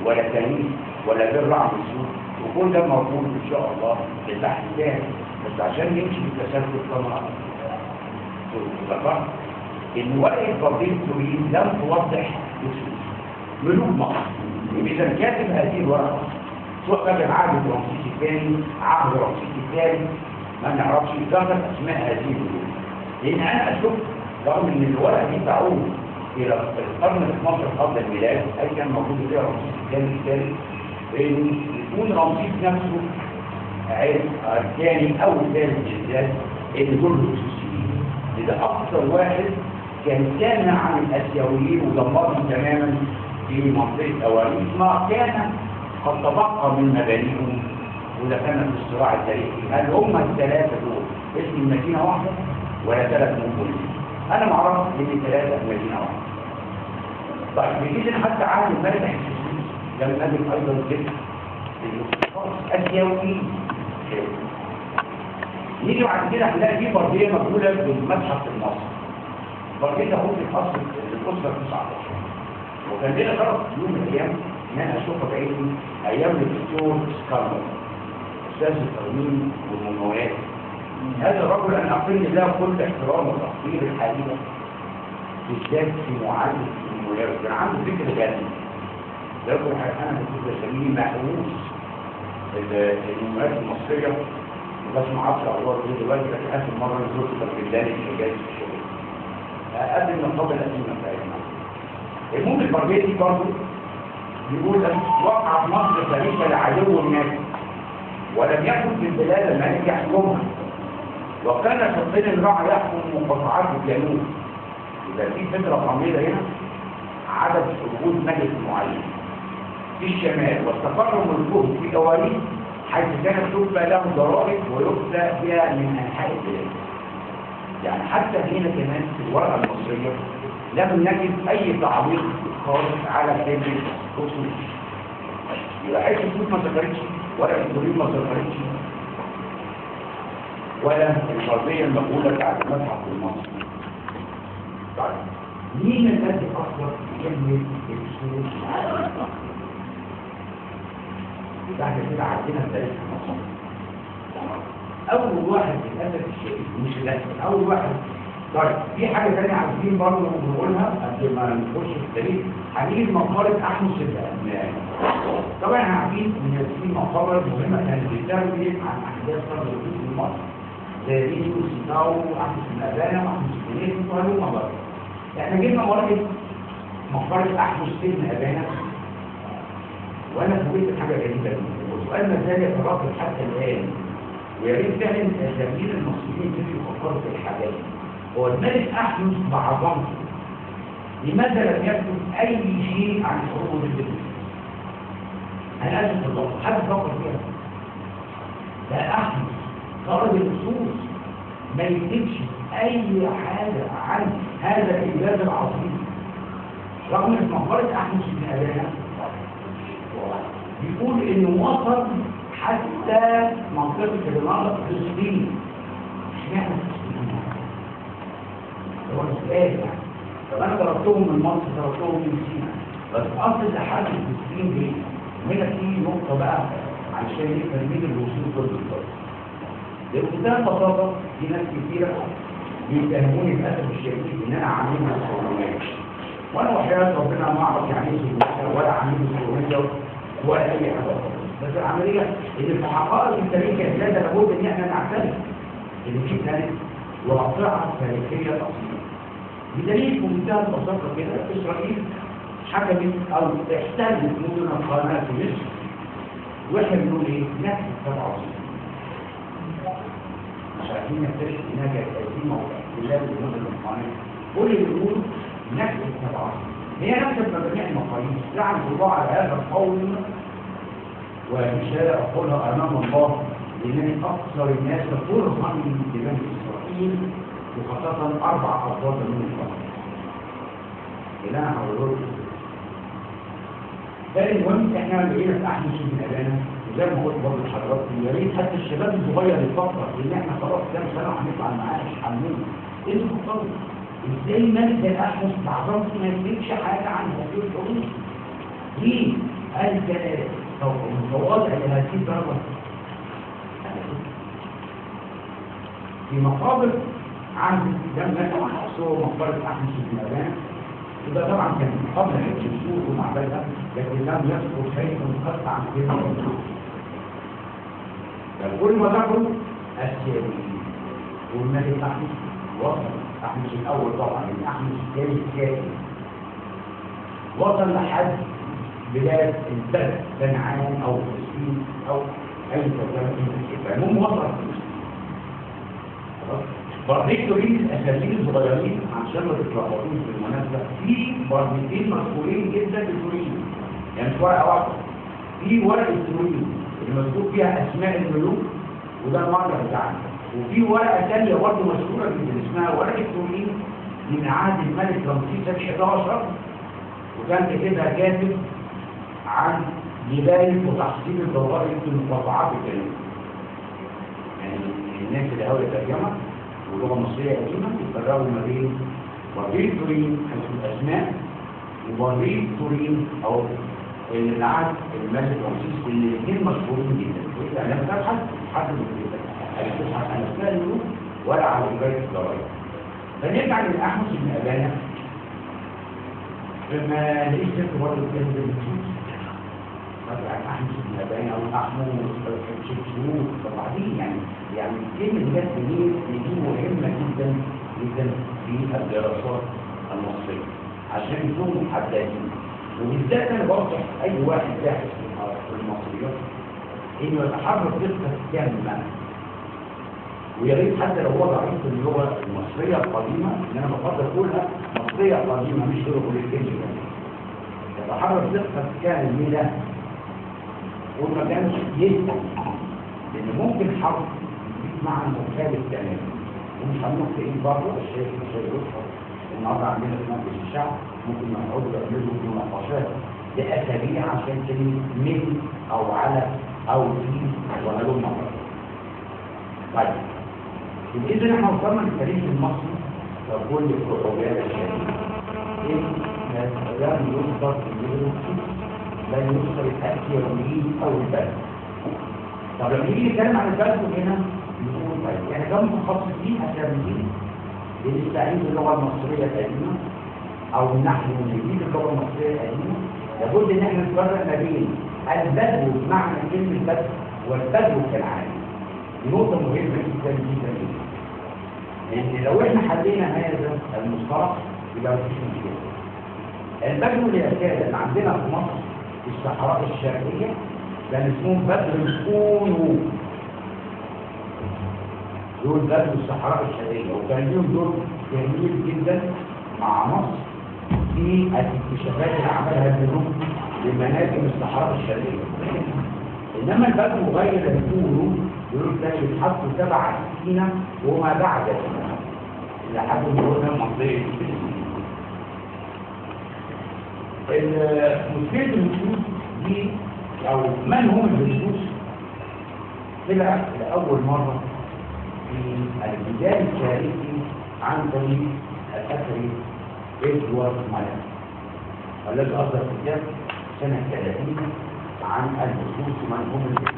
ولا كنيس ولا بير رعم السوق، وكل ده موجود ان شاء الله في البحث بتاعي، بس عشان نمشي بالتسلسل كما ذكرت ان ورقة برديه تورين لم توضح ملوك مصر. اذا كاتب هذه الورقة سواء كان عهد رمسيس الثاني، عهد رمسيس الثالث، ما نعرفش ذكر اسماء هذه الملوك. لان انا اشك رغم ان الورقة دي تعود الى القرن ال 12 قبل الميلاد، اي كان موجود فيها رمسيس الثاني الثالث، ان يكون رمسيس نفسه عرف الثاني او الثالث بالذات ان دول الهكسوسيين، ده اكثر واحد كان سامع عن الاسيويين ودمرهم تماما في منطقة اواريس، ما كان قد تبقى من مبانيهم ودخلنا في الصراع التاريخي. هل هم الثلاثة دول اسم المدينة واحدة ولا ثلاث مدن؟ انا ما اعرفش ان ثلاثة في مدينة واحدة. طيب نيجي حتى عهد الملك حتشبسوت لم نجد ايضا ذكر الاسيويين. نيجي بعد كده هنلاقي في برديه مجهولة بالمتحف المصري. برديه تهود القصر للاسرة 19، وكان لنا شرف في يوم من الايام ان انا اشوفها بعيني ايام الدكتور سكارلر استاذ الترميم والمومياوات. هذا الرجل انا اقل له كل احترام وتقدير الحقيقة، بالذات في معالجة المومياوات. كان عنده فكر غريب. ده انا كنت بسميه مهووس المومياوات المصرية، بس ما اعرفش اخبار ايه دلوقتي، لكن اخر مرة نزلت كان في بلاد الحجاز في الشغل قبل النقابة القديمة بتاعتنا. المهم البرجيه دي برضه بيقول وقع في مصر فريسة لعدو الناس، ولم يكن في البلاد الملك يحكمها، وكان سلطان الرعى يحكم مقاطعات الجنوب. يبقى في فترة طويلة هنا عدم وجود ملك معين في الشمال، واستقر ملكه في دواريس حيث كانت تبقى له ضرائب ويبدأ بها من أنحاء البلاد. يعني حتى هنا كمان في الورقة المصرية لم نجد أي تعليق خالص على كلمة أصول. يبقى حيث الفلوس ما ذكرتش، ولا التورين ما ذكرتش، ولا الفرضية المقولة بتاعت المتحف المصري. طيب مين الذي أصدر كلمة الأصول؟ يبقى احنا كده عندنا التاريخ المصري. اول واحد للاسف الشديد، مش للاسف، اول واحد. طيب في حاجة ثانية عايزين برضه نقولها قبل ما نخش في التاريخ. هنيجي لمقبره احمس بن. طبعا احنا عارفين ان في مقابر مهمة كانت بتروي عن احداث قبل وجود في مصر، زي دي وسيتاو واحمس بن ابانا واحمس بن نيل وهلومه برضه. احنا جبنا مقبره احمس بن ابانا، وانا فوجئت بحاجة غريبة جدا، وسؤال ما زال يتردد حتى الان، ويا ريت فعلا التمرير المصريين يبتدوا يفكروا في الحاجات دي. هو الملك احمس بعظمته لماذا لم يكتب اي شيء عن حروبه ضد الهكسوس؟ انا اسف بالله، حد فكر فيها؟ ده احمس طرد الهكسوس ما يكتبش اي حاجة عن هذا الانجاز العظيم، رغم ان مقبره احمس بن ابانا بيقول انه وصل حتى منطقة النهر فلسطين. اشمعنى فلسطين؟ هو سؤال يعني. طب انا ضربتهم من مصر، ضربتهم من سيناء، بس اصل لحد فلسطين ليه؟ وهنا في نقطة بقى علشان نفهم مين الوصول دول بالظبط. لان بمنتهى البساطة في ناس كتيرة بيتهموني للاسف الشديد ان انا عاملها صهيونية، وانا وحياة ربنا ما اعرف يعني ايه صهيونية ولا عامل صهيونية ولا اي حاجة خالص. بس العملية ان في حقائق التاريخ يا ساده لابد ان احنا نعترف ان دي كانت واقعه تاريخية اصيلة. بدليل بمنتهى البساطة كده اسرائيل حكمت او احتلت مدن القناة في مصر، واحنا بنقول ايه؟ نكسه 67. مش عايزين نكتشف انها كانت قديمة واحتلال لمدن القناة. كل اللي بنقول نكسه 67 هي نفس مباني المقاييس. لعنة الله على هذا القول، ومش لا أقولها أمام الله، لأنني أكثر الناس كرها لبني إسرائيل، وخاصة 4 أفراد من الفرد اللي أنا هقوله لكم. ده المهم إحنا بقينا في أحمس بن أبانا، وزي ما قلت برضه لحضراتكم يا ريت حتى الشباب الصغير يفكر، لأن إحنا خلاص كام سنة وهنطلع المعاش هنموت. إيه فكروا؟ ازاي ملك الاحمس بعظمته ما يكتبش حاجة عن هذه الحروب؟ ليه؟ الجلال متواضع لهذه الدرجة؟ في مقابر عهد لم نحصر مقبرة أحمس بن أبان، وده طبعا كان قبل حتشبسوت ومعبدها، لكن لم يذكر شيء قط عن كلمة. فكل ما ذكروا السياسيين والملك أحمس وصل، أحمس الأول طبعا، من أحمس الثاني الكاتب وصل لحد بلاد البلد كنعان أو فلسطين أو أي ترجمة، المهم وصل فلسطين. بردية تورين الأساسيين الصغيرين عشان ما تتلخبطوش بالمناسبة، في برديتين مشهورين جدا لتورين، يعني مش ورقة واحدة، في ورقة تورين اللي مذكور فيها أسماء الملوك وده المرجع بتاعنا، وفي ورقة ثانية برضه مشهورة جدا اسمها ورقة تورين من عهد الملك رمسيس ال11، وكان كاتبها كاتب عن جبال وتحصيل الضرائب في المقاطعات الجنوبية. يعني الناس اللي هاوية ترجمة ولغة مصرية قديمة يفرقوا ما بين بردية تورين حيث الأسماء وبردية تورين أو العهد الملك رمسيس، اللي الاثنين مشهورين جدا. وإذا لم تبحث حد تبحث عن أسماء الملوك ولا على جبال الضرائب. فنرجع للأحمس بن أبانا، لما لقيت سيرته برضه اتكلم بالنصوص عن أحمس بن أبانا أو أحمس أو حتشبسوت. طب يعني الكلمة دي جت منين؟ دي مهمة جدا جدا في الدراسات المصرية عشان يكونوا محددين، وبالذات أنا بنصح أي واحد باحث في المصريات إنه يتحرك دقة تامة، ويا ريت حتى لو هو ضعيف في اللغة المصرية القديمة، اللي أنا بفضل أقولها مصرية قديمة مش هيروغليفية، يتحرك دقة كاملة وما كانش يسأل، لأن ممكن حرف يجيب معنى مختلف تماما. ومش هنروح بعيد برضه، الشيخ مش هيوصل النهارده عندنا في مجلس الشعب ممكن يقعدوا يعملوا مناقشات لأسابيع عشان كلمة من أو على أو في وهلم جرا. طيب إذا احنا وصلنا للتاريخ المصري فكل العجالة الشديدة إن لم يذكر لن يذكر الأسيويين أو البدو. طب لما نيجي نتكلم عن البدو هنا نقول طيب يعني كم متخصصين أسيويين بنستعين باللغة المصرية القديمة أو نحن نجيب اللغة المصرية القديمة، لابد إن احنا نفرق ما بين البدو بمعنى كلمة بدو والبدو كالعادة. دي نقطة مهمة جدا جدا جدا، لأن لو احنا حلينا هذا المصطلح يبقى مفيش مشكلة. البدو الأساسي اللي عندنا في مصر في الصحراء الشرقية كان اسمهم بدو الكونو، دول بدو الصحراء الشرقية، وكان ليهم دور جميل جدا مع مصر في الاكتشافات اللي عملها الملوك لمناجم الصحراء الشرقية. إنما البدو غير الكونو دول كانوا يتحطوا تبع سينا وما بعد سينا لحد ما قلنا منطقة فلسطين. مشكلة الهكسوس دي أو من هم الهكسوس طلع لأول مرة في الجدال التاريخي عن طريق الأثري إدوارد ماير الذي أصدر كتاب سنة 30 عن الهكسوس ومن هم الهكسوس.